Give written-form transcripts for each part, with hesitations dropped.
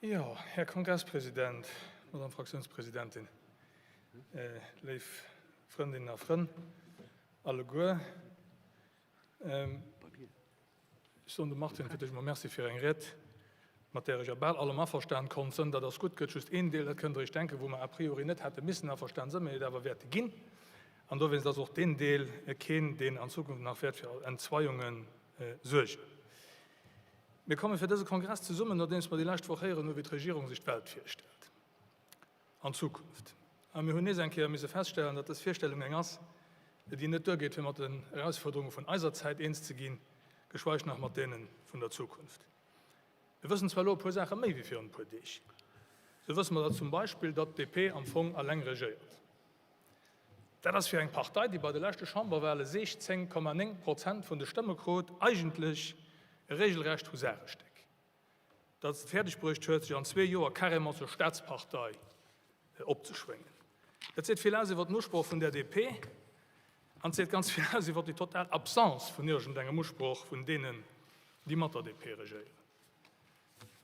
Jo, Här Kongresspresident, Madame Fraktiounspresidentin, léif Frëndinnen a Frënn alleguer. Ech soen dem Martine fir d'éischt emol Merci fir eng Ried, mat där ech a bal allem averstan konnt sënn. Dat ass gutt, gëtt just een Deel, dat kënnt Der Iech denken, wou mer a priori net hätte missen averstan sënn, mee et awer wäerte ginn. An dowéinst ass och deen Deel keen, deen an Zukunft nach wäert fir Entzweiunge suergen. Mir komme fir dëse Kongress zesummen, nodeems mer déi lescht Woch héieren hu wéi d'Regierung sech d'Welt virstellt an Zukunft. A mir hunn nees eng Kéier misse feststellen, datt dës Virstellung eng ass, déi net duergeet, fir mat den Erausfuerderunge vun eiser Zäit eens ze ginn, geschweig nach mat deene vun der Zukunft. Mir wëssen zwar elo e puer Saache méi wéi virun e puer Deeg. Sou wësse mer dat zum Beispill, datt d'DP am Fong alleng regéiert. Dat ass fir eng Partei, déi bei de leschte Chamberwale 16,9 Prozent vun de Stëmme krut, eigentlech e regelrecht Husarestéck. Datt se et fäerdeg bruecht huet, sech an zwee Joer carrément zur Staatspartei opzeschwéngen. Dat seet vill aus iwwer den Usproch vun der DP an et seet ganz vill aus iwwer déi total Absence vun iergendengem Usproch vun deenen, déi mat der DP regéieren.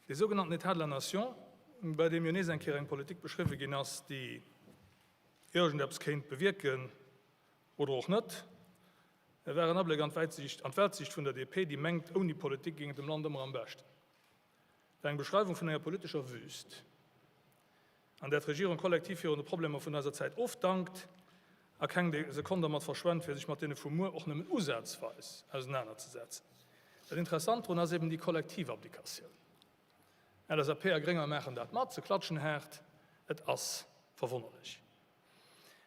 Dee sougenannten État de la nation, bei deem jo nees eng Kéier eng Politik beschriwwe ginn ass, déi iergendeppes kéint bewierken oder och net, war en Abléck an d'Weltsiicht vun der DP, déi mengt, ouni Politik géing et dem Land ëmmer am beschten. War eng Beschreiwung vun enger politescher Wüst, an där d'Regierung kollektiv virun de Problemer vun eiser Zäit ofdankt a keng Sekonn dermat verschwent, fir sech mat deene vu muer och nëmmen usazweis ausenanerzesetzen. Dat Interessant drun ass eben déi kollektiv Abdikatioun. LSAP a Grénger maachen dat mat, se klatschen haart, et ass verwonnerlech.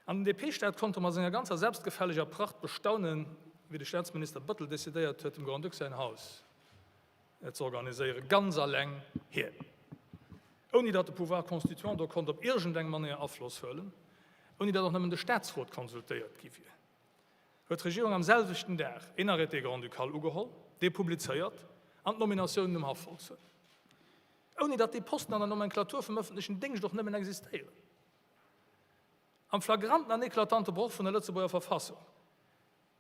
An den DP-Staat konnte mat senger ganzer selbstgefälleger Pracht bestaunen, wéi de Staatsminister Bëttel decidéiert huet, dem Grand-Duc säin Haus ze organiséieren, ganz alleng hien, ouni datt de Pouvoir constituant do konnt op iergendeng Manéier Afloss huelen, ouni datt och nëmmen de Staatsrot konsultéiert gi wier, huet d'Regierung am selwechten Dag een Arrêté grand-ducal ugeholl, dee publizéiert an d'Nominatiounen um Haff vollzunn, ouni datt déi Posten an der Nomenklatur vum ëffentlechen Déngscht och nëmmen existéieren. Am flagranten an eklatante Broch vun der Lëtzebuerger Verfassung.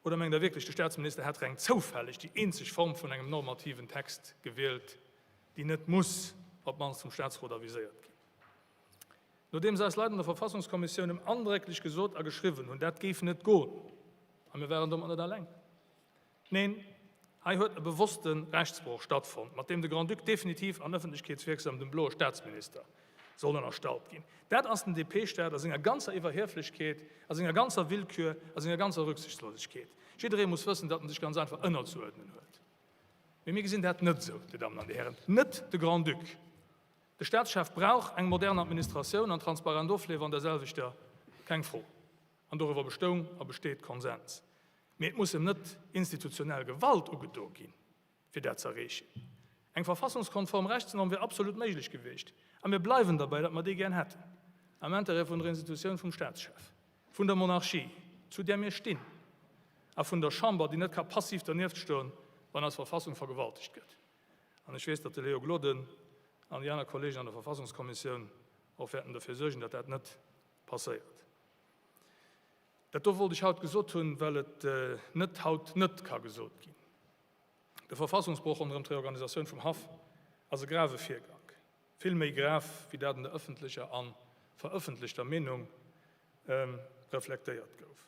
Oder mengt Der wierklech, de Staatsminister hätt reng zoufälleg déi eenzeg Form vun engem normativen Text gewielt, déi net muss op d'mannst vum Staatsrot aviséiert ginn? Nodeems eis Leit an der Verfassungskommissioun em andrécklech gesot a geschriwwen hunn, dat géif net goen, a mir waren domat net alleng, Neen, hei huet e bewosste Rechtsbroch stattfonnt, mat deem de Grand-Duc definitiv an ëffentlechkeetswierksam dem bloe Staatsminister soll ënnerstallt ginn. Dat ass den DP-Staat a senger ganzer Iwwerhieflechkeet, a senger ganzer Willkür, a senger ganzer Rücksichtslosegkeet. Jidderee muss wëssen, datt en sech ganz einfach ënnerzuerdnen huet. Mee mir gesinn dat net esou, Dir Dammen an Dir Hären, net de Grand-Duc. De Staatschef brauch eng modern Administratioun an transparent Ofleef an der selwechter, keng Fro. An doriwwer bestoung a besteet Konsens. Mee et muss em net institutionell Gewalt ugedo ginn, fir dat ze erreechen. Eng verfassungskonform Rechtsnorm wier absolut méiglech gewiescht. A mir bleiwen derbäi, datt mer déi gären hätten, am Intérêt vun der Institutioun vum Staatschef, vun der Monarchie, zu där mir stinn, a vun der Chamber, déi net ka passiv dernieft stoen, wann eis Verfassung vergewaltegt gëtt. An ech weess, datt de Léo Gloden an déi aner Kollegen an der Verfassungskommissioun och wäerten derfir suergen, datt dat net passéiert. Dat do wollt ech haut gesot hunn, well et net haut net ka gesot ginn. De Verfassungsbroch ronderëm d'Reorganisatioun vum Haff ass e grave Virgank, vill méi grav, wéi dat an der ëffentlecher a verëffentlechter Meenung reflektéiert gouf.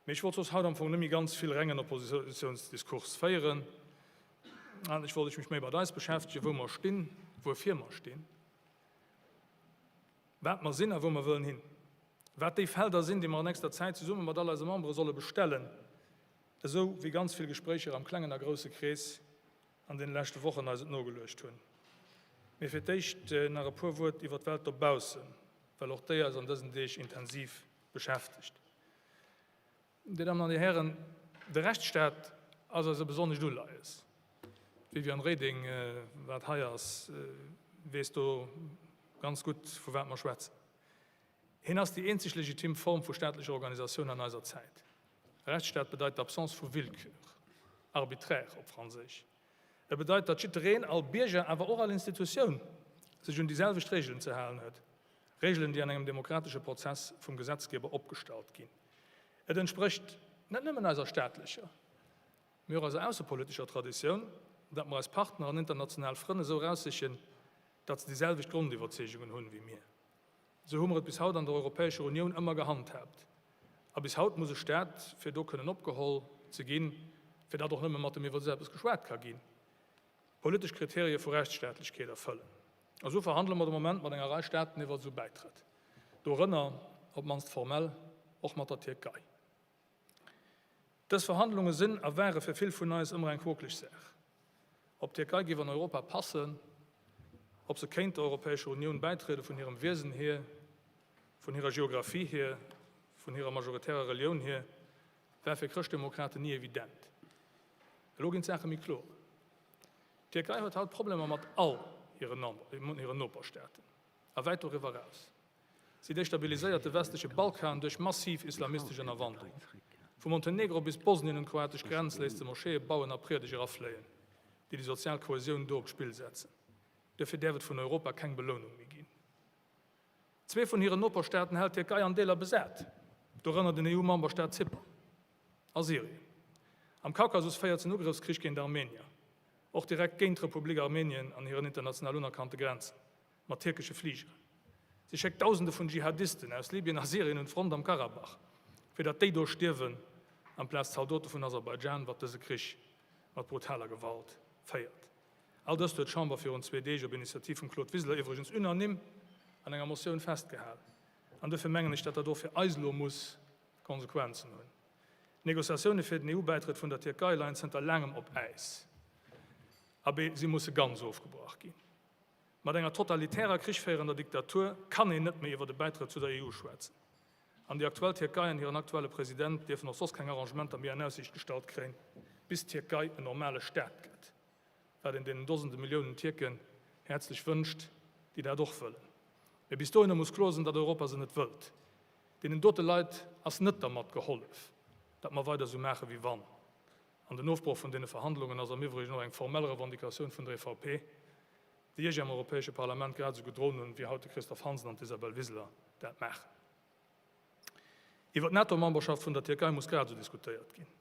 Mee ech wollt soss haut am Fong net méi ganz vill rengen Oppositionsdiskurs féieren. Eigentlech wollt ech mech méi mat eis beschäftegen, wou mer stinn, wuerfir mer stinn. Wat mer sinn a wou mer wëllen hin. Wat déi Felder sinn, déi mer an nächster Zäit zesumme mat all eise Membere solle bestellen, esou wéi ganz vill Gespréicher am klengen a grousse Krees an deene leschte Wochen eis et nogeluecht hunn. Mee fir d'éischt nach e puer Wuert iwwer d'Welt dobaussen, well och déi eis an dësen Deeg intensiv beschäftegt. Dir Dammen an Dir Hären, de Rechtsstaat ass eis e besonnescht Uleies. D'Viviane Reding, wat hei ass, weess do ganz gutt, vu wat mer schwätzen. Hien ass déi eenzeg legitim Form vu staatlecher Organisatioun an eiser Zäit. Rechtsstaat bedeit d'Absence vu Willkür, arbitraire op Franséisch. E bedeit, datt jiddereen, all Bierger, awer och all Institutioun, sech un déi selwecht Regeln ze halen huet, Regeln, déi an engem demokratesche Prozess vum Gesetzgeber opgestallt ginn. Et entsprécht net nëmmen eiser staatlecher, mee och eiser aussepolitescher Traditioun, datt mer eis Partner an international Frënn esou eraussichen, datt se déi selwecht Grondiwwerzeegungen hunn wéi mir. Esou hu mer et bis haut an der Europäescher Unioun ëmmer gehandhaabt. A bis haut muss e Staat, fir do kënnen opgeholl ze ginn, fir datt och nëmme mat em iwwer esou eppes geschwat ka ginn, politesch Kriterie vu Rechtsstaatlechkeet erfëllen. A sou verhandele mer de Moment mat enger Rei Staaten iwwer esou Bäitrëtt, dorënner, op d'mannst formell, och mat der Tierkei. Dës Verhandlunge sinn a ware fir vill vun eis ëmmer eng quokeleg Saach. Ob d'Tierkei géif an Europa passen, ob se kéint der Europäescher Unioun bäitriede vun hirem Wiesen hier, vun hirer Geographie hier, vun hirer majoritärer Relioun hier, war fir Chrëschtdemokraten ni evident. Elo ginn d'Saache méi kloer. D'Tierkei huet haut Problemer mat all hiren Noperstaaten a wäit doriwwer eraus. Si destabiliséiert de westleche Balkan duerch massiv islamistesch Ënnerwanderung. Vu Montenegro bis Bosnien un d'kroatesch Grenz léisst se Moscheeë bauen a Priedeger afléien, déi déi sozial Kohäsioun do op d'Spill setzen. Duerfir däerf et vun Europa keng Belounung méi ginn. Zwee vun hiren Noperstaaten hält d'Tierkei an Deeler besat, dorënner den EU-Memberstaat Zypern a Syrien. Am Kaukasus féiert se en Ugrëffskrich géint Armenier, och direkt géint d'Republik Armenien an hiren international unerkannte Grenzen. Mat tierkesche Fligeren. Si schéckt Dausende vun Dschihadisten aus Libyen a Syrien un d'Front am Karabach, fir datt déi do stierwen, amplaz Zaldote vun Aserbaidschan, wat dëse Krich mat brutaler Gewalt féiert. All dëst huet d'Chamber virun zwee Deeg op Initiativ vum Claude Wiseler iwwregens unanime an enger Motioun festgehal. An duerfir mengen ech, datt dat och fir eis elo muss Konsequenzen hunn. D'Negociatioune fir den EU-Bäitrëtt vun der Tierkei leien zënter laangem op Äis. Abee, si musse ganz ofgebrach ginn. Mat enger totalitärer, krichféierender Diktatur kann een net méi iwwer e Bäitrëtt zu der EU schwätzen. An déi aktuell Tierkei an hiren aktuelle President dierfen och soss keng Arrangementer méi an Aussiicht gestallt kréien, bis d'Tierkei en normale Staat gëtt, wat een deenen Dosende Milliounen Tierken häerzlech wënscht, déi dat och wëllen. Mee bis dohinner muss kloer sinn, datt Europa se net wëllt. Deenen dote Leit ass net dermat gehollef, datt mer weider esou maache wéi wann. An den Ofbroch vun deene Verhandlungen ass am Iwwregen och eng formell Revendicatioun vun der EVP, déi ech am Europäesche Parlament grad esou gedroen hunn, wéi haut de Christophe Hansen an d'Isabel Wiseler dat maachen. Iwwer d'NATO-Memberschaft vun der Tierkei muss grad esou diskutéiert ginn.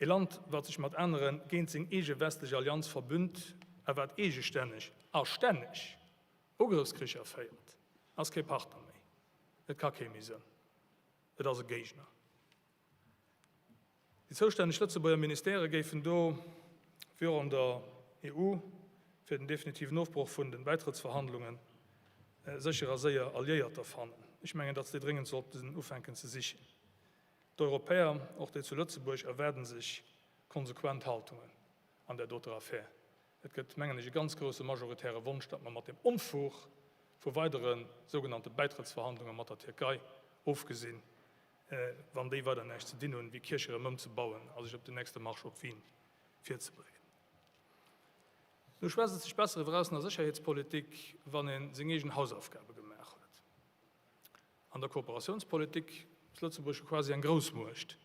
E Land, wat sech mat anere géint seng eege westlech Allianz verbünnt a wat eegestänneg a stänneg Ugrëffskricher féiert, ass kee Partner méi. Et ka kee méi sënn. Et ass e Géigner. Déi zoustänneg Lëtzebuerger Ministèrë géifen do, wéi och an der EU, fir den definitiven Ofbroch vun de Bäitrëttsverhandlunge sécher a séier Alliéierter fannen. Ech mengen, datt se déi dréngend sollten ufänken ze sichen. D'Europäer, och déi zu Lëtzebuerg, erwaarde sech konsequent Haltungen an där doter Affär. Et gëtt, mengen ech, e ganz grousse majoritäre Wonsch, datt mer mat deem Onfug vu weidere sougenannte Bäitrëttsverhandlunge mat der Tierkei ofgesinn, wann déi weider näischt ze dinn hunn, wéi Kierche rëm ëmzebauen a sech op den nächste Marsch op Wien virzebereeden. Nu schwätzt et sech besser iwwer Aussen a Sécherheetspolitik, wann ee seng eegen Hausaufgabe gemaach huet. An der Kooperatiounspolitik ass Lëtzebuerg jo quasi eng Groussmuecht,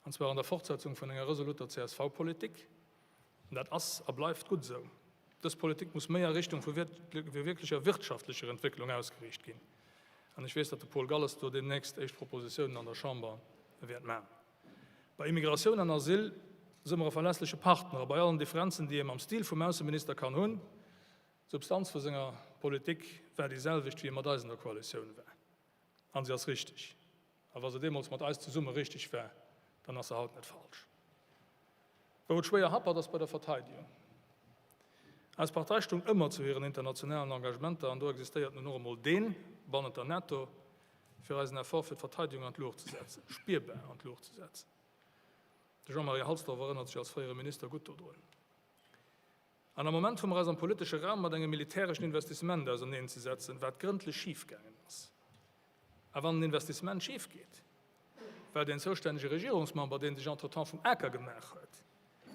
an zwar an der Fortsetzung vun enger resoluter CSV-Politik. An dat ass a bleift gutt esou. Dës Politik muss méi a Richtung vu wierklecher wirtschaftlecher Entwécklung ausgeriicht ginn. An ech weess, datt de Paul Galles do deemnächst éischt Propositiounen an der Chamber wäert maachen. Bei Immigratioun an Asyl si mer e verlässleche Partner. A bei allen Differenzen, déi ee mam Stil vum Ausseminister kann hunn, d'Substanz vu senger Politik war déi selwecht, wéi e mat eis an der Koalitioun war. An se ass richteg. A wa se deemools mat eis zesumme richteg war, dann ass se haut net falsch. Wou et schwéier happert, ass bei der Verteidigung. Eis Partei stung ëmmer zu hiren internationalen Engagementer an do existéiert nun och emol deen bannent der NATO, fir eisen Effort fir d'Verteidigung an d'Luucht ze setzen, spierbar an d'Luucht ze setzen. De Jean-Marie Halsdorf erënnert sech als fréiere Minister gutt dodrun. An am Moment hu mer eis am politesche Raum mat engem militäreschen Investissement auserneenzesetzen, wat grëndlech schifgaangen ass. A wann en Investissement schif geet, well deen zoustännege Regierungsmember, dee sech entretemps vum Aker gemaach huet,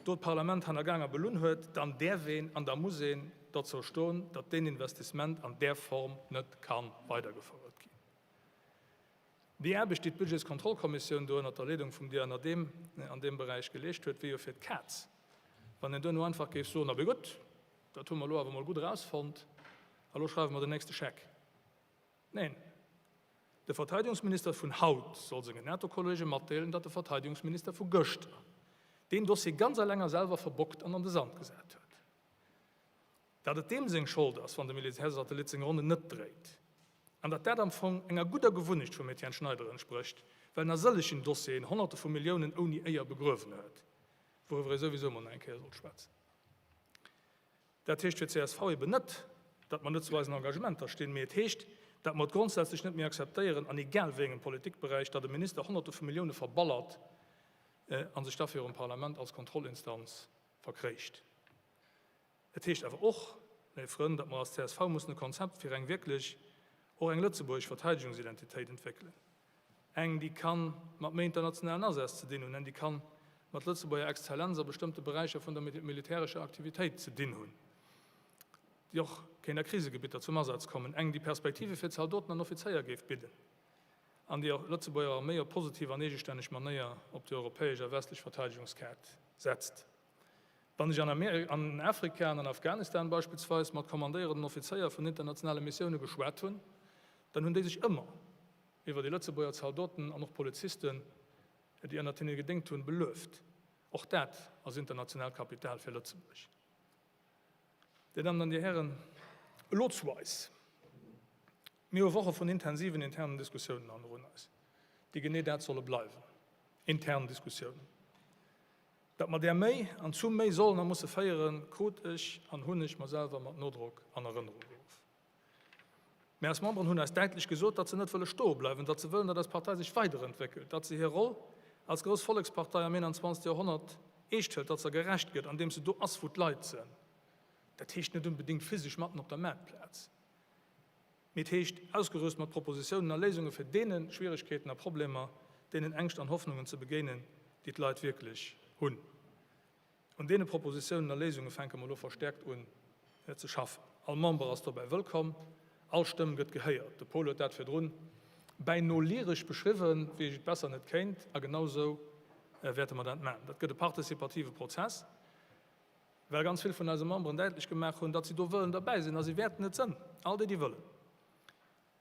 do d'Parlament hannergaang a belunn huet, dann däerf een an da muss een dozou stoen, datt deen Investissement an där Form net ka weidergefouert ginn. Déi Aarbecht, déi d'Budgetskontrollkommissioun do ënnert der Leedung vum Diane Adehm an deem Beräich geleescht huet, wier jo fir d'Kaz, wann een duerno einfach géif soen, Abee gutt, dat hu mer elo awer emol gutt erausfonnt a lo schreiwe mer den nächste Scheck. Neen, de Verteidigungsminister vun haut soll sengen NATO-Kollege matdeelen, datt de Verteidigungsminister vu gëschter deen Dossier ganz eleng a selwer verbockt an an de Sand gesat huet. Datt et deem seng Schold ass, wann de Militärsatellit seng Ronnen net dréit. An datt dat am Fong enger gudder Gewunnecht vum Etienne Schneider entsprécht, well en a sëllegen Dossieren Honnerte vu Milliounen ouni Éier begruewen huet, wouriwwer ee souwisou mol nach eng Kéier sollt schwätzen. Dat heescht fir d'CSV eben net, datt mer net zu eisen Engagementer stinn, mee et heescht, datt mer et grondsätzlech net méi akzeptéieren, an egal wéi engem Politikberäich, datt e Minister Honnerte vu Millioune verballert a sech da virum Parlament als Kontrollinstanz verkréicht. Et heescht awer och, léif Frënn, datt mer als csv mussen e Konzept fir eng wierklech och eng lëtzebuergesch Verteidegungsidentitéit entwéckelen. Eng, déi ka mat méi internationalen Asätz ze dinn hunn, eng, déi ka mat Lëtzebuerger Exzellenz a bestëmmte Beräicher vun der militärescher Aktivitéit ze dinn hunn, déi och kéint a Krisegebitter zum Asaz kommen, eng, déi Perspektive fir Zaldoten an Offizéier géif bidden an déi och d'Lëtzebuerger Arméi op positiv an eegestänneg Manéier op déi europäesch a westlech Verteidegungskaart setzt. Wann ech an Afrika an an Afghanistan beispillsweis mat kommandéierenden Offizéier vun internationale Missioune geschwat hunn, dann hunn déi sech ëmmer iwwer déi Lëtzebuerger Zaldoten an och Polizisten, déi ënnert hinne gedéngt hunn, belueft. Och dat ass internationaalt Kapital fir Lëtzebuerg. Dir Dammen an Dir Hären, elo zu eis. Mir hu Woche vun intensiven internen Diskussiounen hannerun eis, déi genee dat solle bleiwen, intern Diskussiounen. Datt mer där méi an zu méi sollen a musse féieren, krut ech an hunn ech mer selwer mat Nodrock an Erënnerung geruff. Mä eis Memberen hunn eis däitlech gesot, datt se net wëlle stoe bleiwen, datt se wëllen, datt eis Partei sech weiderentwéckelt, datt se hir Roll als grouss Vollekspartei am 21. Joerhonnert eescht hëlt, datt se gerecht gëtt, andeems se do ass, wou d'Leit sënn. Dat heescht net unbedéngt physesch matten op der Maartplaz. Mee et heescht, ausgerüst mat Propositiounen a Léisunge fir deene Schwieregkeeten a Problemer, deenen Ängscht an Hoffnungen ze begéinen, déi d'Leit wierklech hunn. Un deene Propositiounen a Léisunge fänke mer elo verstäerkt un ze schaffen. All Member ass dobäi wëllkomm, all Stëmm gëtt gehéiert. De Paul huet dat virdrun bäino lyresch beschriwwen, wéi ech et besser net kéint, a genau esou wäerte mer dat maachen. Dat gëtt e participative Prozess. Well ganz vill vun eise Memberen däitlech gemaach hunn, datt si do wëllen derbäi sinn, a si wäerten et sënn, all déi, déi wëllen,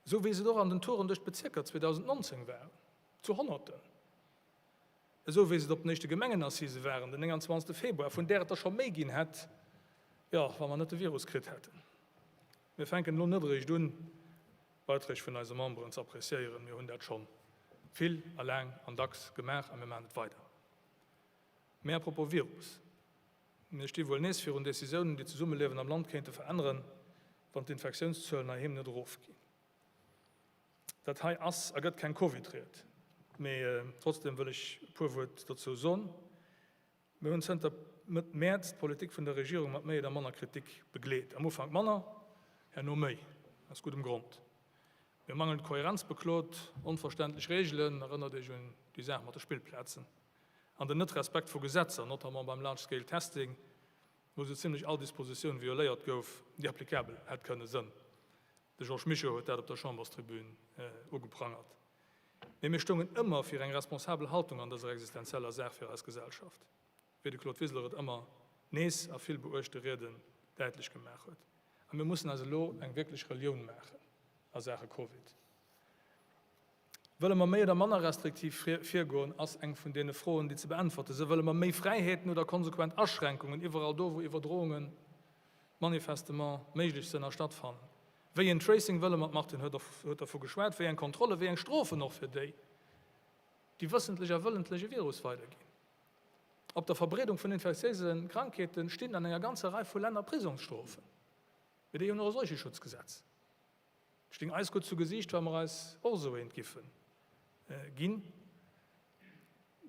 esou wéi se et och an den Touren duerch d'Bezierker 2019 waren, zu Honnerten, esou wéi se et op den éischte Gemengenassisë waren den 29. Februar, vun där et der scho méi ginn hätt, jo, wa mer net de Virus kritt hätten. Mir fänken elo net eréischt un, d'Beiträg vun eise Memberen ze appréciéieren, mir hunn dat scho vill a laang an dacks gemaach a mir maachen et weider. Mä à propos Virus, Mir sti wuel nees virun Decisiounen, déi d'Zesummeliewen am Land kéinte veränneren, wann d'Infektiounszuelen heiheem net erofginn. Dat hei ass a gëtt keng Covid-Ried, mee trotzdeem wëll ech e puer Wuert dozou soen. Mir hunn zënter Mëtt Mäerz d'Politik vun der Regierung mat méi oder manner Kritik begleet. Am Ufank manner, herno méi, aus guddem Grond. Mir hu mangelnd Kohärenz beklot, onverständlech Reegelen, erënnert Iech un déi Saach mat de Spillplazen, an den Net-Respekt vu Gesetzer, notamment beim Large Scale Testing, wou sou zimlech all Dispositioun violéiert gouf, déi applicabel hätt kënne sënn. De Georges Mischo huet dat op der Chamberstribün ugeprangert. Mee mir stoungen ëmmer fir eng responsabel Haltung an dëser existenzieller Saach fir eis Gesellschaft, wéi de Claude Wiseler et ëmmer nees a vill beuechte Rieden däitlech gemaach huet. A mir mussen eis elo eng wierklech Relioun maachen a Saache Covid. Wëlle mer méi oder manner restriktiv virgoen, ass eng vun deene Froen, déi ze beäntwerte sinn. Wëlle mer méi Fräiheeten oder konsequent Aschränkungen iwwerall do, wou Iwwerdrounge manifestement méiglech sënn a stattfannen? Wéi een Tracing wëlle mer, d'Martine huet dervu geschwat, wéi eng Kontrolle, wéi eng Strofen och fir déi, déi wëssentlech a wëllentlech e Virus weiderginn? Op der Verbreedung vun infektiéise Krankheete stinn an enger ganzer Rei vu Länner Prisongsstrofen, mee déi hunn och e Seucheschutzgesetz. Sting eis gutt zu Gesiicht, wa mer eis och esou eent giffe ginn,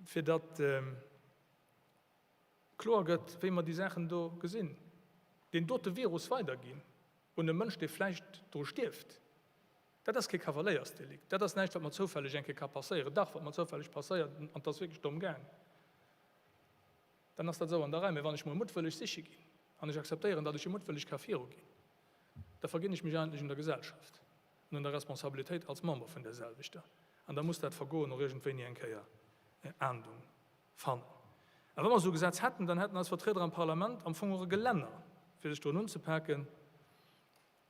fir datt kloer gëtt, wéi mer déi Saachen do gesinn. Deen dote Virus weiderginn un e Mënsch, dee vläicht dru stierft, dat ass kee Kavaléiersdelikt. Dat ass näischt, wat mer zoufälleg eng Kéier ka passéieren. Dach, wat mer zoufälleg passéiert, an et ass wierklech domm gaang, dann ass dat esou an der Rei. Mä wann ech mol muttwëlleg siche ginn an ech akzeptéieren, datt ech e muttwëlleg ka viruginn, da verginn ech mech eigentlech un der Gesellschaft an un der Responsabilitéit als Member vun där selwechter. An da muss dat Vergoen och iergendwéini eng Kéier Ahndung fannen. A wa mer esou e Gesetz hätten, dann hätten eis Vertrieder am Parlament am Fong och e Gelänner, fir sech drun unzepaken,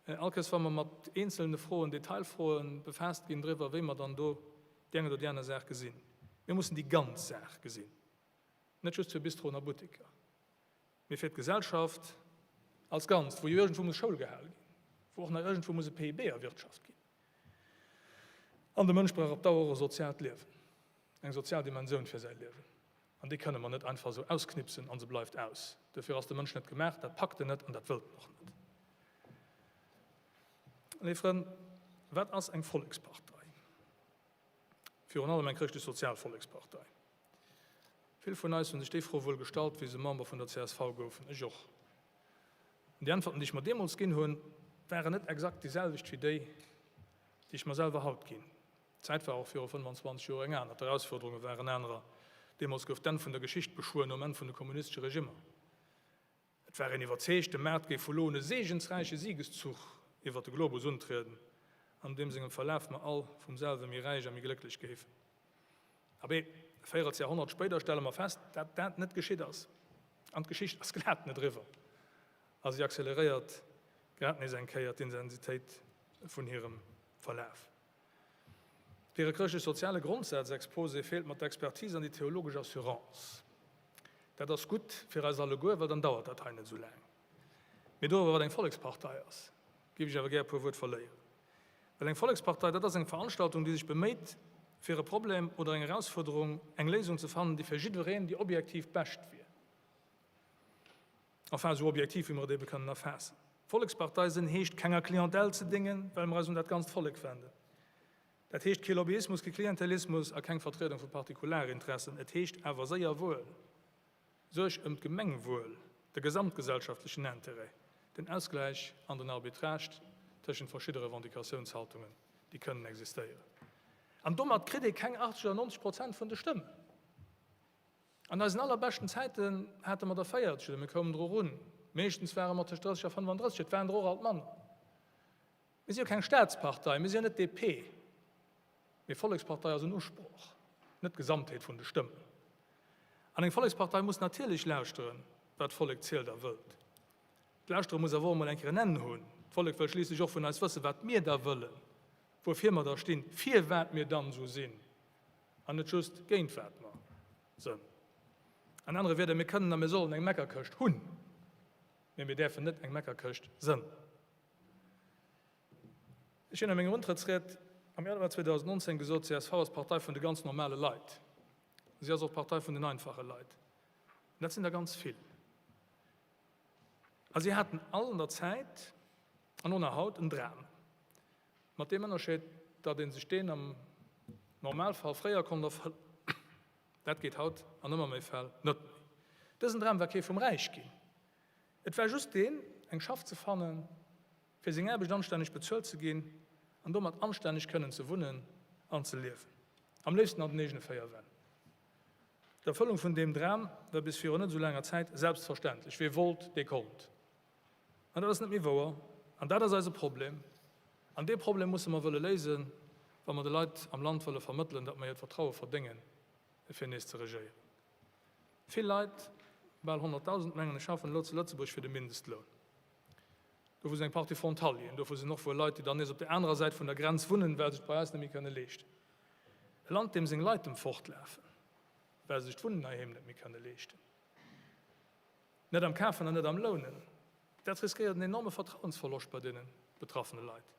all Kéiers wa mer mat eenzelne Froen, Detailfroen befaasst ginn driwwer, wéi mer dann do déi eng oder déi aner Saach gesinn. Mir mussen déi ganz Saach gesinn, net just fir Bistroen a Butteker. Mee fir d'Gesellschaft. Als Ganzt, wou jo iergendwou muss Schoul gehal ginn, wou och nach iergendwou muss e PIB erwirtschaft ginn. An de Mënsch brauch op Dauer och e soziaalt Liewen, eng sozial Dimensioun fir säi Liewen. An déi kënne mer net einfach esou ausknipsen a se bleift aus. Dofir ass de Mënsch net gemaach, dat packt en net an dat wëllt en och net. Léif Frënn, wat ass eng Vollekspartei? Virun allem eng chrëschtlech-sozial Vollekspartei. Vill vun eis hunn sech déi Fro wuel gestallt, wéi se Member vun der csv goufen. Ech och. An déi Äntwerten, déi ech mer deemools ginn hunn, waren net exakt déi selwecht wéi déi, déi ech mer selwer haut ginn. D'Zäit war och viru 25 Joer eng aner, d'Erausfuerderunge waren anerer. Deemools gouf d'Enn vun der Geschicht beschwuer, nom Enn vun de kommunistesche Regimmer. Et war een iwwerzeegt, de Maart géif vu lo un e seegensräiche Siegeszuch iwwer de Globus untrieden, an deem sengem Verlaf mer all vum selwe méi räich a méi glécklech géifen. Abee, e Véierelsjahrhonnert spéider stelle mer fest, dat dat net geschitt ass. An d'Geschicht ass glat net eriwwer a si acceleréiert grad nees eng Kéier d'Intensitéit vun hirem Verlaf. Fir e chrëschtlech-soziale Grondsaz-Exposé feelt mer d'Expertise an déi theologesch Assurance. Dat ass gutt fir eis alleguer, well dann dauert dat hei net esou laang. Mee doriwwer, wat eng Vollekspartei ass, géif ech awer gär e puer Wuert verléieren. Well eng Vollekspartei, dat ass eng Veranstaltung, déi sech beméit, fir e Problem oder eng Erausfuerderung eng Léisung ze fannen, déi fir jiddereen déi objektiv bescht wier. Enfin, esou objektiv, wéi mer et ebe kënnen erfaassen. Vollekspartei sënn heescht, kenger Clientèle ze déngen, well mer eis un dat ganzt Vollek wenden. Dat heescht kee Lobbyismus, kee Klientelismus a keng Vertriedung vu Partikularinteressen. Et heescht awer séier wuel Suerg ëm d'Gemengwuel, de gesamtgesellschaftlechen Intérêt, den Ausgläich an den Arbitrage tëschent verschidde Revendicatiounshaltungen, déi kënnen existéieren. An domat kritt ee keng 80 oder 90 Prozent vun de Stëmmen. An eisen allerbeschten Zäiten hate mer der 40, oder mir koumen dru run. Meeschtens ware mer tëscht 30 a 35, et waren der och alt manner. Mir si jo keng Staatspartei, mir si jo net DP. Mee Vollekspartei ass en Usproch, net d'Gesamtheet vun de Stëmmen. An eng Vollekspartei muss natierlech lauschteren, wat d'Vollek zielt a wëllt. D'Lauschtere muss awer och emol eng Kéier en Enn hunn. D'Vollek wëll schliisslech och vun eis wëssen, wat mir da wëllen, wuerfir mer da stinn, firwat mir dann esou sinn. An net just géint wat mer sënn. An anere Wierder, mir kënnen a mir sollen eng Meckerkëscht hunn, mee mir däerfen net eng Meckerkëscht sënn. Ech hunn a menger Untrëttsried am Januar 2019 gesot, csv ass d'Partei vun de ganz normale Leit. Si ass och d'Partei vun den einfache Leit. An dat sinn der ganz vill. A si haten all an der Zäit an och nach haut en Dram. Mat deem Ënnerscheed, datt ee sech deen am Normalfall fréier konnt erfëllen. Dat geet haut an ëmmer méi Fäll net méi. Dësen Dram war kee vum Räichginn. Et war just deen, eng Schaff ze fannen, fir seng Aarbecht anstänneg bezuelt ze ginn an domat anstänneg kënnen ze wunnen an ze liewen. Am léifsten an den eegene 4 Wänn. D'Erfëllung vun deem Dram war bis virun net esou laanger Zäit selbstverständlech. Wee wollt, dee konnt. An dat ass net méi wouer. An dat ass eise Problem. An dee Problem musse mer wëlle léisen, wa mer de Leit am Land wëlle vermëttelen, datt mer hiert Vertraue verdéngen, fir nees ze regéieren. Vill Leit, bal 100.000 mengen ech, schaffen elo zu Lëtzebuerg fir de Mindestloun. Dovu sinn eng Partie Frontalieren, dovu sinn och wuel Leit, déi dann nees op där anerer Säit vun der Grenz wunnen, well se et bei eis net méi kënne leeschten. E Land, deem seng Leit emfortlafen, well se sech d'Wunnen heiheem net méi kënne leeschten. Net am Kafen an net am Lounen. Dat riskéiert en enorme Vertrauensverloscht bei deene betraffene Leit.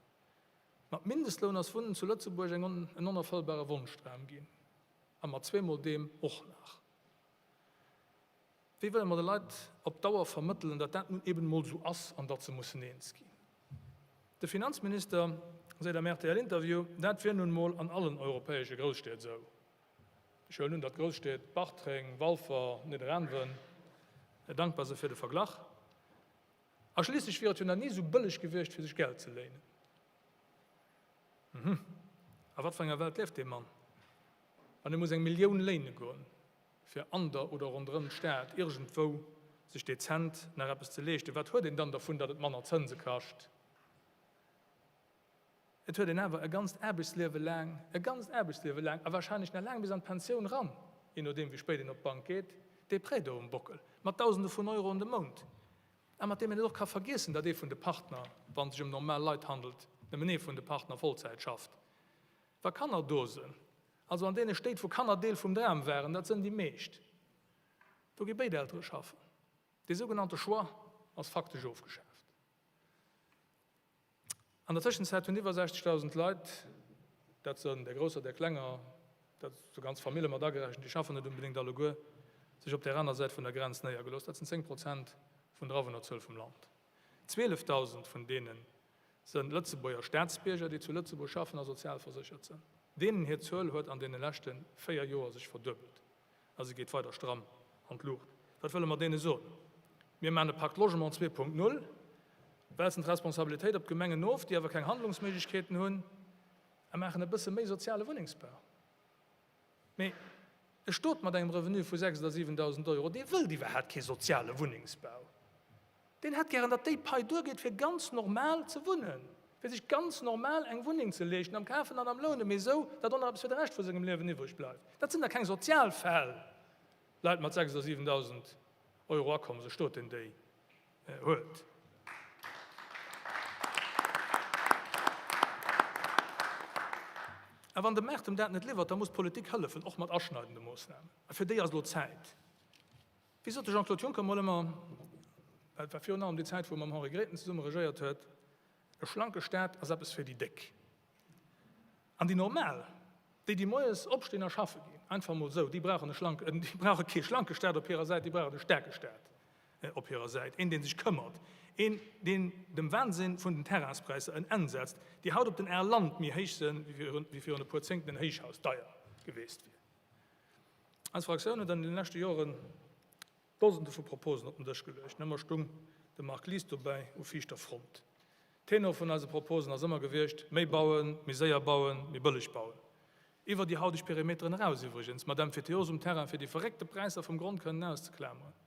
Mat Mindestloun ass Wunnen zu Lëtzebuerg eng en onerfëllbare Wonschdram ginn. A mat zweemol deem och nach. Wéi wëlle mer de Leit op Dauer vermëttelen, datt dat nun eben emol esou ass an datt se mussen eens ginn? De Finanzminister seet am RTL-Interview, dat wier nun emol an allen europäesche Grousstied esou. Ech huelen un, datt d'Grousstied Bartreng, Walfer, Nidderaanwen dankbar si fir de Verglach. A schliisslech wier et jo nach ni esou bëlleg gewiescht, fir sech Geld ze léinen. Mhm. A wat fir enger Welt lieft dee Mann, wann e muss eng Millioun léine goen, fir an der oder ronderëm d'Stad iergendwou sech dezent nach eppes ze leeschten? Wat huet een dann dervun, datt et manner Zënse kascht? Et huet een awer e ganzt Aarbechtsliewe laang, e ganzt Aarbechtsliewe laang, a wahrscheinlech nach laang bis an d'Pensioun ran, jee nodeem wéi spéit een op d'Bank geet, dee Prêt do um Bockel, mat Dausende vun Euroen de Mount, a mat deem een et och ka vergiessen, datt ee vun de Partner, wa et sech ëm normal Leit handelt, nëmmen ee vun de Partner Vollzäit schafft, wa Kanner do sënn. Also an deene Stéit, wou Kanner Deel vum Dram waren, dat sënn déi meescht, do gi béid Eltere schaffen. Dee sougenannte Choix. ass faktesch ofgeschaaft. An der Tëschenzäit hunn iwwer 60.000 Leit, dat sënn där grousser, där klenger, dat sou ganz Famille mat agerechent, déi schaffen net onbedéngt alleguer, sech op där aner Säit vun der Grenz néiergelooss. Dat sinn 10 Prozent vun der Awunnerzuel vum Land. 12.000 vun deene sënn Lëtzebuerger Staatsbierger, déi zu Lëtzebuerg schaffen a sozialverséchert sënn. Deenen hir Zuel huet an deene leschte 4 Joer sech verduebelt. A se geet weider stramm an d'Luucht. Wat wëlle mer deene soen? Mir maachen e Pacte Logement 2.0, wälzen d'Responsabilitéit op d'Gemengen of, déi awer keng Handlungsméiglechkeeten hunn, a maachen e bësse méi soziale Wunnengsbau. Mee e Stot mat engem Revenu vu 6.000 oder 7.000 Euro, dee wëllt iwwerhaapt kee soziale Wunnengsbau. Deen hätt gären, datt déi Pai duergeet, fir ganz normal ze wunnen, fir sech ganz normal eng Wunneng ze leeschten, am Kafen an am Lounen, mee esou, datt och nach eppes fir de Rescht vu sengem Liewen iwwreg bleift. Dat sinn da keng Sozialfäll, Leit mat 6.000 oder 7.000 Euro Akommes, e Stot, deen déi huet. A wann de Maart em dat net liwwert, da muss d'Politik hëllefen, och mat aschneidende Moossnamen. A fir déi ass elo Zäit. Wéi sot de Jean-Claude Juncker mol ëmmer, dat war virun allem déi Zäit, wou e mam Henri Grethen zesumme regéiert huet, E schlanke Staat ass eppes fir déi Déck. An déi Normal, déi, déi moies opstinn a schaffe ginn, einfach emol esou, déi brauchen e schlanke, déi brauche kee schlanke Staat op hirer Säit, déi brauchen e staarke Staat op hirer Säit, een, dee sech këmmert, een, deen dem Wahnsinn vun den Terrainspräisser en Enn setzt, déi haut op den Aer Land méi héich sënn, wéi virun e puer Zéngten en Héichhaus deier geweest wier. Eis Fraktioun huet an den leschte Joren Dosende vu Proposen op den Dësch geluecht. Ëmmer stung de Marc Lies dobäi u viischter Front. Tenor vun eise Proposen ass ëmmer gewiescht, méi bauen, méi séier bauen, méi bëlleg bauen. Iwwer déi hauteg Perimeteren eraus iwwregens, mat Emphyteose um Terrain fir déi verréckte Präisser vum Grond kënnen auszeklameren.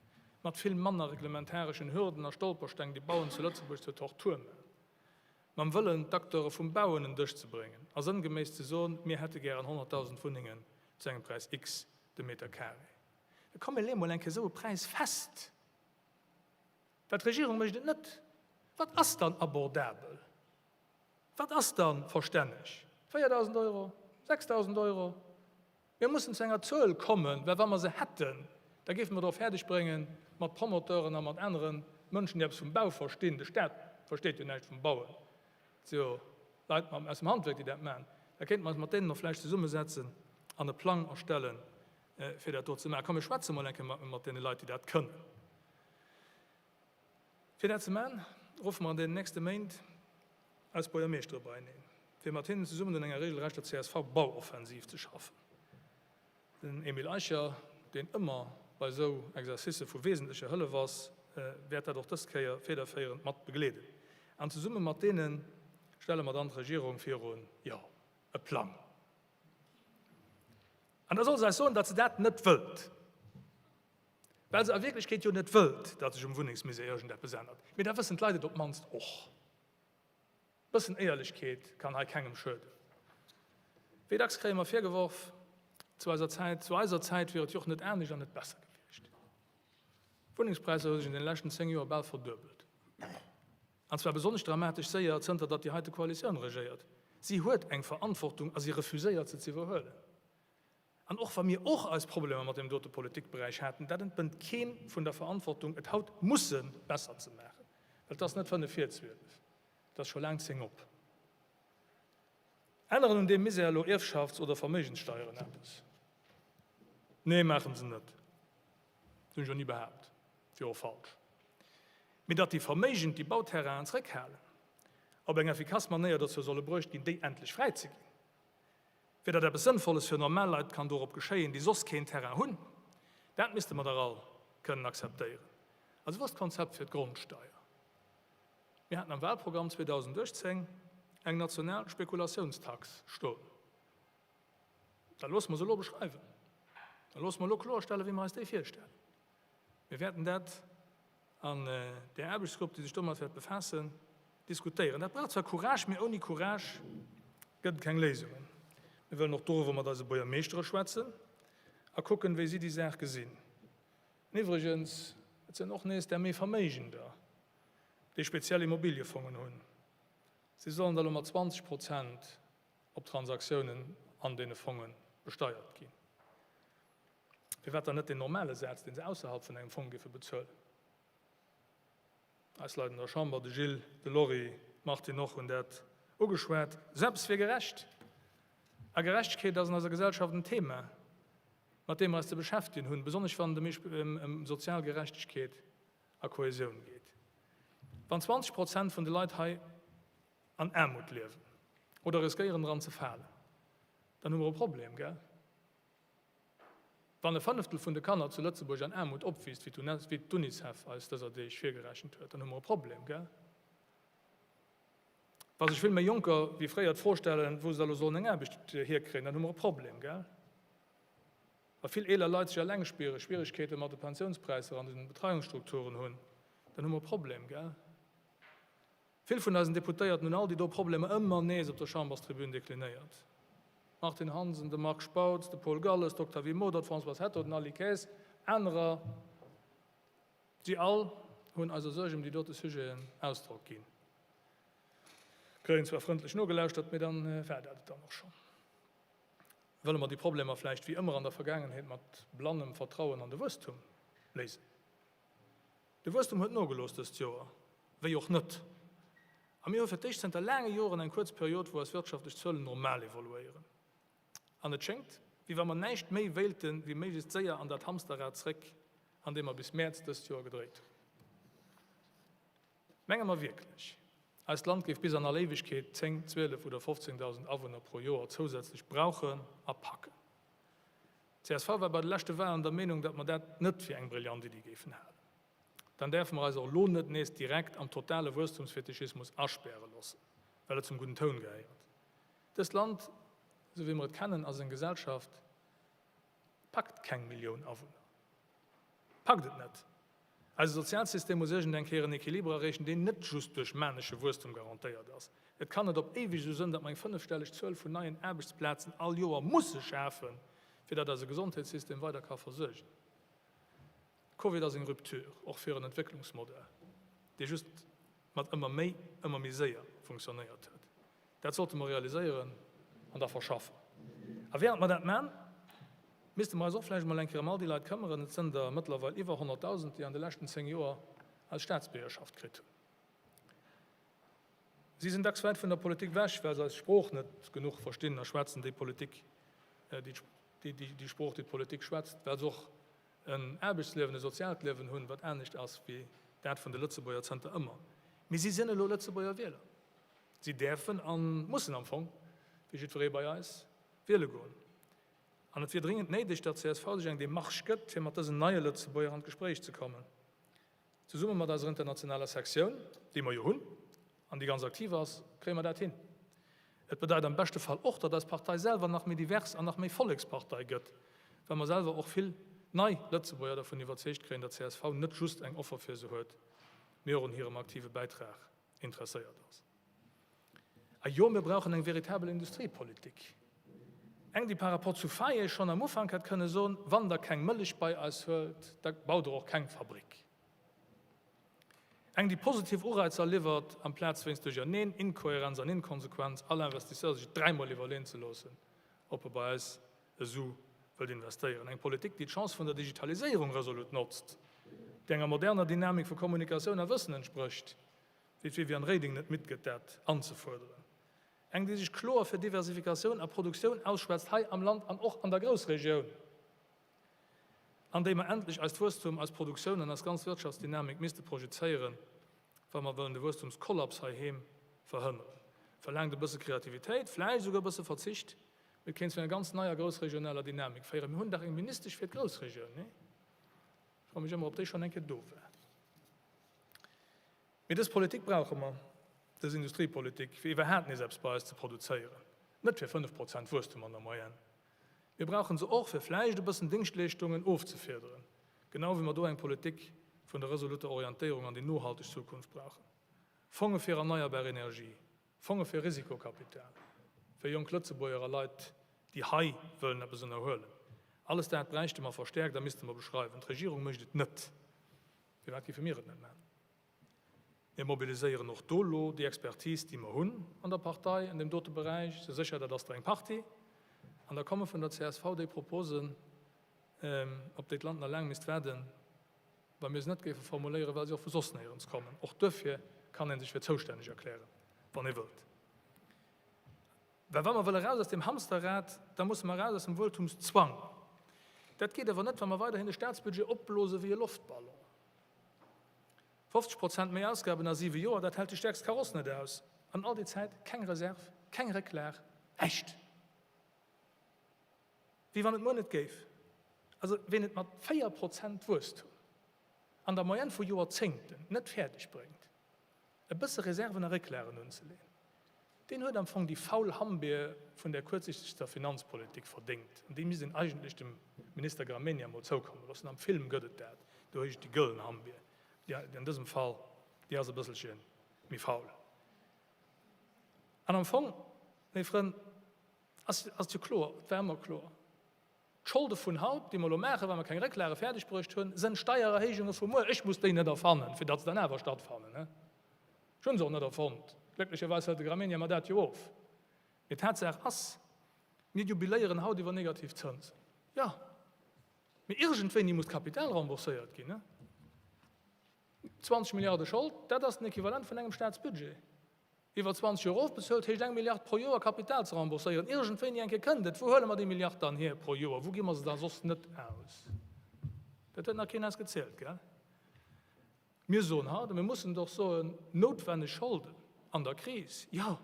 Mat vill manner reglementareschen Hürden a Stolpersteng, déi Bauen zu Lëtzebuerg zur Tortur maachen. Mam Wëllen, d'Acteure vum Bau un en Dësch ze bréngen a sënngeméiss ze soen, mir hätte gären 100.000 Wunnengen zu engem Präis X de Meter carré. Da komm mir leeë mol eng Kéier esou e Präis fest, well d'Regierung mécht et net. Wat ass dann abordabel? Wat ass da verstänneg? 4.000 Euro? 6.000 Euro? Mir mussen zu enger Zuel kommen, well wa mer se hätten, da géife mer et och fäerdeg bréngen, mat Promoteuren a mat anere Mënschen, déi eppes vum Bau verstinn, de Stat versteet jo näischt vum Bauen, et si jo Leit aus dem Handwierk, déi dat maachen, da kéinte mer eis mat deenen och vläicht zesummesetzen an e Plang erstellen, fir dat do ze maachen. Komm, mir schwätze mol eng Kéier mat deene Leit, déi dat kënnen. Fir dat ze maachen, ruffe mer an deenen nächste Méint eis Buergermeeschtere beieneen, fir mat hinnen zesummen un enger regelrechter CSV-Bauoffensiv ze schaffen. Den Emile Eicher, deen ëmmer bei esou Exercicë vu wesentlecher Hëllef ass, wäert dat och dës Kéier federféierend mat begleeden. An zesumme mat deene stelle mer dann d'Regierung virun, jo, e Plang. An da soll se eis soen, datt se dat net wëllt. Well se a Wierklechkeet jo net wëllt, datt sech um Wunnengsmisär iergendeppes ännert. Mee da wëssen d'Leit et op d'mannst och. E bëssen Éierlechkeet kann hei kengem schueden. Wéi dacks kréie mer virgeworf, zu eiser Zäit, zu eiser Zäit wier et jo och net anescht an net besser gewiescht. D'Wunnengspräisser hu sech an deene leschten 10 Joer bal verduebelt. An zwar besonnesch dramatesch séier, zënter datt déi heite Koalitioun regéiert. Si huet eng Verantwortung a si refuséiert se ze iwwerhuelen. An och wa mir och eis Problemer mat deem dote Politikberäich haten, dat entbënnt kee vun der Verantwortung, et haut musse besser ze maachen. Well et ass net fënnef vir 12, et ass scho laang zéng op. Änneren un deem Misär elo Ierfschafts oder Verméigenssteieren eppes? Nee, maache se net. Dat hunn ech och ni behaapt, wier och falsch. Mee datt déi Verméigend déi Bauterrainen zréckhalen, op eng effikass Manéier dozou solle bruecht ginn, déi endlech fräizeginn, Fir datt eppes Sënnvolles fir normal Leit kann dorop geschéien, déi soss keen Terrain hunn, dat misste mer dach all kënnen akzeptéieren. Also wou ass d'Konzept fir d'Grondsteier? Mir haten am Wahlprogramm 2018 eng national Spekulatiounstax stoen. Da loosse mer se elo beschreiwen. Da loosse mer elo kloerstellen, wéi mer eis déi virstellen. Mir wäerten dat an där Aarbechtsgrupp, déi sech domat wäert befaassen, diskutéieren. Dat brauch zwar Courage, mee ouni Courage gëtt et keng Léisungen. Mir wëllen och doriwwer mat eise Buergermeeschtere schwätzen a kucken, wéi si déi Saach gesinn. An iwwregens, et sinn och nees där méi Verméigender, déi speziell Immobiliefongen hunn. Si sollen da lo mat 20 Prozent op Transaktiounen an deene Fonge besteiert ginn. Firwat dann net deen normale Saz, dee se ausserhalb vun engem Fong géife bezuelen? Eis Leit an der Chamber, de Gilles, de Lory, d'Martine och, hunn dat ugeschwat. Esou eppes wier gerecht. A Gerechtegkeet ass an eiser Gesellschaft en Thema, mat deem mer eis ze beschäftegen hunn, besonnesch wann et ëm sozial Gerechtegkeet a Kohäsioun geet. Wann 20 Prozent vun de Leit hei an Aarmut liewen oder riskéieren dran ze falen, dann hu mer e Problem, gell? Wann e Fënneftel vun de Kanner zu Lëtzebuerg an Aarmut opwiisst, wéi d'UNICEF eis dëser Deeg virgerechent huet, dann hu mer e Problem, gell? Wa sech vill méi Jonker wéi fréier d'Fro stellen, wou se da lo sollen eng Aarbecht hierkréien, dann hu mer e Problem, gell? Wa vill eeler Leit sech eleng spieren, Schwieregkeete mat de Pensiounspräisser an den Betreiungsstrukturen hunn, dann hu mer e Problem, gell? Vill vun eisen Deputéierten hunn all déi do Problemer ëmmer nees op der Chamberstribün deklinéiert. D'Martine Hansen, de Marc Spautz, de Paul Galles, d'Octavie Modert, d'Françoise Hetto, den Aly Kaes, anerer, si all hunn eiser Suerg ëm déi dote Sujeten Ausdrock ginn. Kréien zwar frëndlech nogelauschtert, mee dann war dat et dann och schonn. Wëlle mer déi Problemer vläicht wéi ëmmer an der Vergaangenheet mat blannem Vertrauen an de Wuesstum léisen? De Wuesstum huet nogelooss dëst Joer, wéi och net. A mir hu fir d'éischt zënter laange Joren eng kuerz Period, wou eis wirtschaftlech Zuelen normal evoluéieren. An et schéngt, wéi wa mer näischt méi wéilten, wéi méiglechst séier an dat Hamsterrad zréck, an deem mer bis Mäerz dëst Joer gedréit hunn. Menge mer wierklech, eist Land géif bis an all Éiwegkeet 10, 12 oder 15.000 Awunner pro Joer zousätzlech brauchen a packen? Csv war bei de leschte Wahlen der Meenung, datt mer dat net fir eng brillant Iddi géifen halen. Dann däerfe mer eis och elo net nees direkt am totale Wuesstumsfetischismus aspäre loossen, well et zum gudden Toun gehéiert. Dëst Land, esou wéi mer et kennen, ass eng Gesellschaft, packt keng Millioun Awunner. Packt et net. Eise Sozialsystem muss iergend eng Kéier en Equiliber erreechen, deen net just duerch manesche Wuesstum garantéiert ass. Et kann net op éiweg esou sënn, datt mer eng fënnefstelleg Zuel vun neien Aarbechtsplazen all Joer musse schafen, fir datt eise Gesondheetssystem weider ka versuergen. Covid ass eng Rupture, och fir en Entwécklungsmodell, dee just mat ëmmer méi, ëmmer méi séier funktionéiert huet. Dat sollte mer realiséieren an da verschaffen. A während mer dat man, misste mer eis och vläicht emol eng Kéier ëm all déi Leit këmmeren, et sënn der mëttlerweil iwwer 100.000, déi an de leschten 10 Joer eis Staatsbiergerschaft kritt hunn. Si sinn dacks wäit vun der Politik wech, well se eis Sprooch net genuch verstinn a schwätzen déi Politik, déi Sprooch, déi d'Politik schwätzt, well se och en Aarbechtsliewen, e soziaalt Liewen hunn, wat anescht ass wéi dat vun de Lëtzebuerger zënter ëmmer. Mee si sinn elo Lëtzebuerger Wieler. Si däerfen a mussen am Fong, wéi jiddweree bei eis, wiele goen. An et wier dringend néideg, datt csv sech eng Demarche gëtt, fir mat dësen neie Lëtzebuerger an d'Gespréich ze kommen. Zesumme mat eiser internationaler Sektioun, déi mer jo hunn an déi ganz aktiv ass, kréie mer dat hin. Et bedeit am beschte Fall och, datt eis Partei selwer nach méi divers an nach méi Vollekspartei gëtt, well mer selwer och vill nei Lëtzebuerger dervun iwwerzeegt kréien, datt csv net just eng Offer fir se huet, mee och un hirem aktive Bäitrag interesséiert ass. A jo, mir brauchen eng veritabel Industriepolitik, eng, déi par rapport zu Faye schonn am Ufank hätt kënne soen, Wann Der keng Mëllech bei eis huelt, da baut Der och keng Fabrik. Eng, déi positiv Ureizer liwwert, amplaz wéinst Duercherneen, Inkohärenz an Inkonsequenz all Investisseur sech et dräimol iwwerleeën ze loossen, ob e bei eis e Su wëllt investéieren. Eng Politik, déi d'Chance vun der Digitaliséierung resolut notzt, déi enger moderner Dynamik vu Kommunikatioun a Wëssen entsprécht, wéi d'Viviane Reding net midd gëtt, dat anzefuerderen. Eng, déi sech kloer fir Diversifikatioun a Produktioun ausschwätzt, hei am Land an och an der Groussregioun, an déi mer endlech eist Wuesstum, eis Produktioun an eis ganz Wirtschaftsdynamik misste projezéieren, wa mer wëllen de Wuesstumskollaps heiheem verhënneren. Verlaangt e bësse Kreativitéit, vläicht esouguer e bësse Verzicht, mee et kéint zu enger ganz neier groussregionaler Dynamik féieren. Mir hunn dach eng Ministesch fir d'Groussregioun, nee? Ech froe mech ëmmer, ob déi schonn eng Kéier do war. Mee dës Politik brauche mer, dës Industriepolitik, fir iwwerhaapt nees eppes bei eis ze produzéieren, net fir 5 Prozent Wuesstum an der Moyenne. Mir brauche se och, fir vläicht e bëssen Dingschtleeschtungen ofzefiederen, genau wéi mer do eng Politik vun der resoluter Orientéierung an déi nohalteg Zukunft brauchen. Fonge fir erneierbar Energie, Fonge fir Risikokapital, fir jonk Lëtzebuerger a Leit, déi hei wëllen eppes ënnerhuelen. Alles dat bräichte mer verstäerkt a misste mer beschreiwen. D'Regierung mécht et net. Firwat géife mir et net maachen? Mir mobiliséieren och do elo déi Expertise, déi mer hunn an der Partei an deem dote Beräich. Sou sécher, dat ass der eng Partie. An da komme vun der csv déi Proposen, op déi d'Land nach laang misst waarden. Wa mir se net géife formuléieren, well se och vu soss néierens kommen. Och duerfir kann ee sech fir zoustänneg erklären, wann ee wëllt. Well wa mer wëlle raus aus deem Hamsterrad, da musse mer raus aus dem Wueltumszwang. Dat geet awer net, wa mer weiderhin de Staatsbudget opblose wéi e Loftballon. 50 Prozent méi Ausgaben a siwe Joer, dat hält déi stäerkst Kaross net aus. An all déi Zäit keng Reserv, keng Récklag, näischt! Wéi wann et muer net géif. Also ween et mat 4 Prozent Wuesstum an der Moyenne vu Joerzéngten net fäerdeg bréngt, e bësse Reserven a Récklagen unzeleeën, deen huet am Fong déi faul Hammbier vun där kuerzsichtegster Finanzpolitik verdéngt. An déi misst een eigentlech dem Minister Gramegna mol zoukomme loossen. Am Film gëtt et dat, do heescht et déi gëllen Hammbier. Déi an dësem Fall, déi ass e bësselche méi faul. An am Fong, léif Frënn, Ass et jo kloer, et war ëmmer kloer, d'Scholde vun haut, déi mer elo maachen, well mer keng Récklage fäerdeg bruecht hunn, sënn Steiererhéijunge vu muer. Ech muss déi net erfannen, fir datt se dann awer stattfannen. Ech hu se och net erfonnt. Glécklecherweis hëlt de Gramegna mer dat jo of. Mee Tatsaach ass, mir jubiléieren haut iwwer negativ Zënsen. Jo, mee iergendwéini muss d'Kapital rembourséiert ginn. 20 Milliarde Schold, dat ass den Equivalent vun engem Staatsbudget. Iwwer 20 Joer ofbezuelt, heescht eng Milliard pro Joer Kapital ze rembourséieren. Iergendwéini eng Kéier kënnt et. Wou huele mer déi Milliard dann hier pro Joer? Wou gi mer se da soss net aus? Dat huet nach keen eis gezielt, gell? Mir soen haut, a mir mussen et och soen, noutwenneg Scholden an der Kris, jo,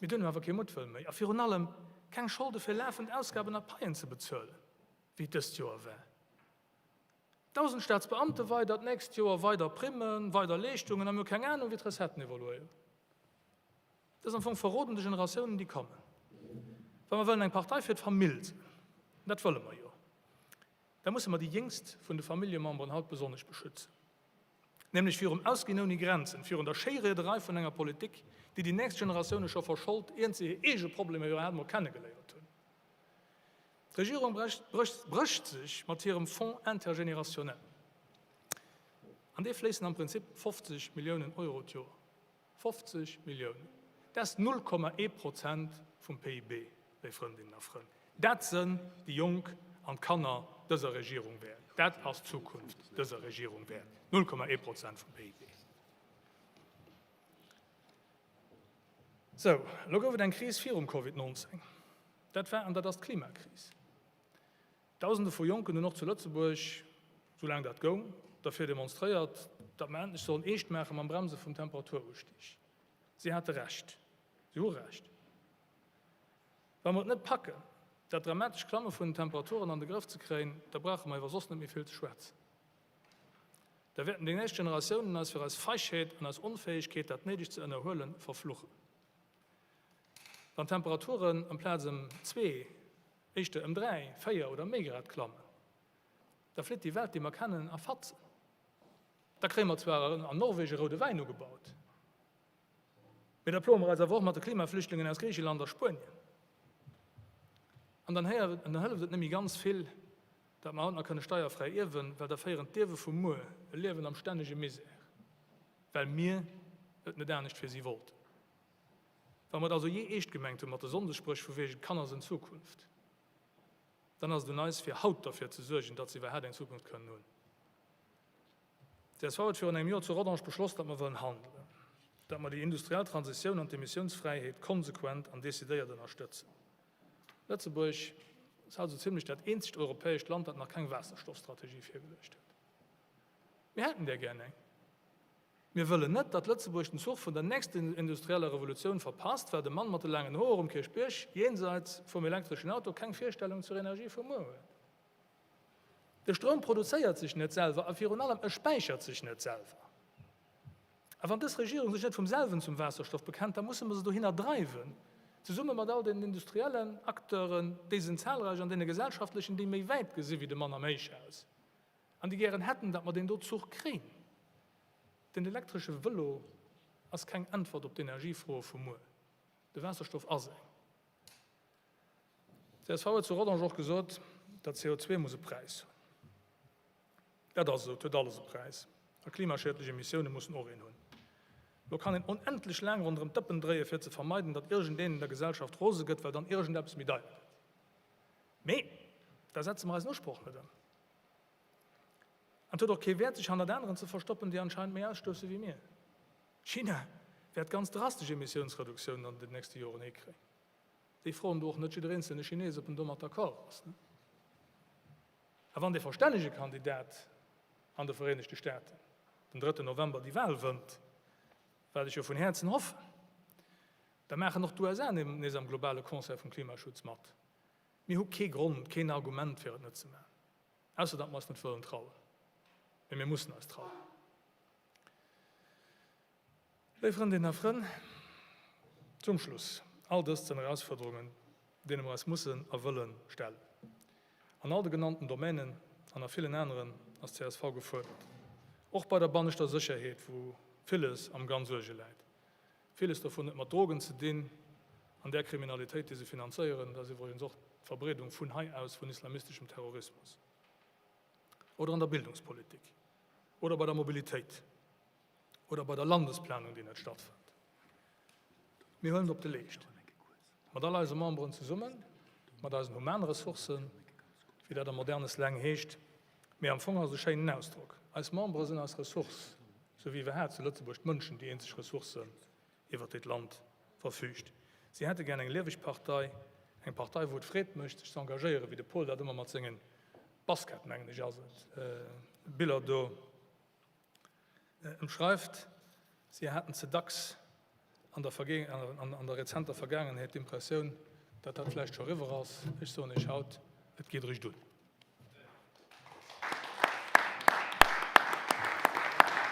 mee dunn hu mer awer kee Muttwëll méi a virun allem keng Scholde fir lafend Ausgaben a Paien ze bezuelen, wéi et dëst Joer war. 1.000 Staatsbeamte weider, d'nächst Joer weider Primmen, weider Leeschtungen a mir hu keng Anung, wéi d'Recetten evoluéieren. Dat ass am Fong verroden de Generatiounen, déi kommen. Wa mer wëllen eng Partei fir d'Famill sinn, an dat wëlle mer jo, da musse mer déi Jéngst vun de Familljememberen haut besonnesch beschützen, nämlech virum Ausginn ouni Grenzen, virun der Schéiriederei vun enger Politik, déi déi nächst Generatioune scho verschold, iert se hir eege Problemer iwwerhaapt emol kennegeléiert hunn. D'Regierung brécht sech mat hirem Fonds intergénérationnel. An dee fléissen am Prinzip 50 Milliounen Euro d'Joer. 50 Milliounen! Dat ass 0,1 Prozent vum PIB, léif Frëndinnen a Frënn. Dat sënn déi Jonk an d'Kanner dëser Regierung wäert. Dat ass d'Zukunft dëser Regierung wäert, 0,1 Prozent vum PIB. Sou, elo gouf et eng Kris virum Covid 19. Dat war an dat ass d'Klimakris. Dausende vu Jonken hunn och zu Lëtzebuerg, soulaang dat goung, derfir demonstréiert, datt mer endlech sollen eescht maache mam Bremse vum Temperaturustig. Si hate Recht. Si hu Recht. Wa mer et net packen, dat dramatesch Klamme vun den Temperaturen an de Grëff ze kréien, da brauche mer iwwer soss net méi vill ze schwätzen. Da wäerten déi nächst Generatiounen eis fir eis Feigheet an eis Onfäegkeet, dat Néidegt ze ënnerhuelen, verfluchen. Wann d'Temperaturen amplaz ëm zwee, éischter ëm dräi, véier oder méi Grad klammen, da flitt déi Welt, déi mer kennen, a Fatzen. Da kréie mer zwar an Norwegen roude Wäin ugebaut, mee da ploe mer eis awer och mat de Klimaflüchtlingen aus Griicheland a Spuenien. An dann hëlleft et net méi ganz vill, datt mer haut nach kënne steierfräi ierwen, well da féieren d'Ierwe vu muer e Liewen am stännege Misär, well mir et net anescht fir si wollten. Wa mer et also jee eescht gemengt hu mat de Sonndesspréch vu wegen d'Kanner sinn d'Zukunft, dann ass et un eis fir haut derfir ze suergen, datt se iwwerhaapt eng Zukunft kënnen hunn. Csv huet virun engem Joer zu Rodange beschloss, datt mer wëllen handelen, datt mer déi industriell Transitioun an d'Emissiounsfräiheet konsequent an decidéiert ënnerstëtzen. Lëtzebuerg ass haut esou zimlech dat eenzegt europäescht Land, dat nach keng Waasserstoffstrategie virgeluecht huet. Mir hätten där gär eng. Mir wëllen net, datt Lëtzebuerg den Zuch vun der nächster industrieller Revolutioun verpasst, well de Mann mat de laangen Hoer um Kierchbierg jenseits vum elektreschen Auto keng Virstellung zur Energie vu muer huet. De Stroum produzéiert sech net selwer a virun allem e späichert sech net selwer. A wann dës Regierung sech net vum selwen zum Waasserstoff bekennt, da musse mer se dohinner dreiwen, zesumme mat all deenen industriellen Acteuren, déi sinn zahlreich, an deene gesellschaftlechen, déi méi wäit gesi wéi de Mann am Héichhaus an déi gären hätten, datt mer deen do Zuch kréien. Den elektresche Vëlo ass keng Äntwert op d'Energiefroe vu muer. De Waasserstoff ass eng. Csv huet zu Rodange och gesot, datt CO2 muss e Präis hunn. Dat ass esou, et huet alles e Präis. A klimaschiedlech Emissioune mussen och een hunn. Elo kann een onendlech laang ronderëm d'Dëppen dréien, fir ze vermeiden, datt iergendeen an der Gesellschaft rose gëtt, well dann iergendeppes méi deier gëtt. Mee da setze mer eisen Usproch net ëm. An et huet och kee Wäert, sech hannert aneren ze verstoppen, déi anscheinend méi ausstousse wéi mir. China wäert ganz drastesch Emissiounsreduktiounen an den nächste Joren hikréien. Déi froen do och net jidder eenzelne Chines, ob en domat d'accord ass. A wann dee verstännege Kandidat an de Vereenegte Staaten den drëtten November déi Wahl wënnt, wat ech jo vun Häerzen hoffen, da maachen och d'USA nees am globale Concert vum Klimaschutz mat. Mir hu kee Grond, keen Argument, fir et net ze maachen, ausser datt mer eis net wëllen trauen. Mee mir mussen eis trauen. Léif Frëndinnen a Frënn, zum Schluss, all dëst sinn Erausfuerderungen, deene mer eis mussen a wëlle stellen. An all de genannten Domänen an a villen aneren ass csv gefuerdert. Och bei der banneschter Sécherheet, wou villes am ganz Uerge läit. Villes dovun huet mat Drogen ze dinn an där Kriminalitéit, déi se finanzéieren. Dat ass iwwregens och d'Verbreedung vun hei aus vun islamisteschem Terrorismus. Oder an der Bildungspolitik. Oder bei der Mobilitéit. Oder bei der Landesplanung, déi net stattfënnt. Mir huelen et op de Leescht, mat all eise Memberen zesummen, mat eisen Humanressourcen, wéi dat am moderne Slang heescht, mee am Fong ass et e schéinen Ausdrock. Eis Membere sinn eis Ressource, sou wéi iwwerhaapt zu Lëtzebuerg d'Mënschen déi eenzeg Ressource sinn, iwwert déi d'Land verfüügt. Si hätte gär eng lieweg Partei, eng Partei, wou et Freed mécht, sech ze engagéieren, wéi de Paul dat ëmmer mat sengen Basket, mengen ech ass et, Biller do Ëmschreift, Si haten ze dacks an der an der rezenter Vergaangenheet d'Impressioun, datt dat vläicht scho eriwwer ass. Ech soen Iech haut, et geet eréischt un.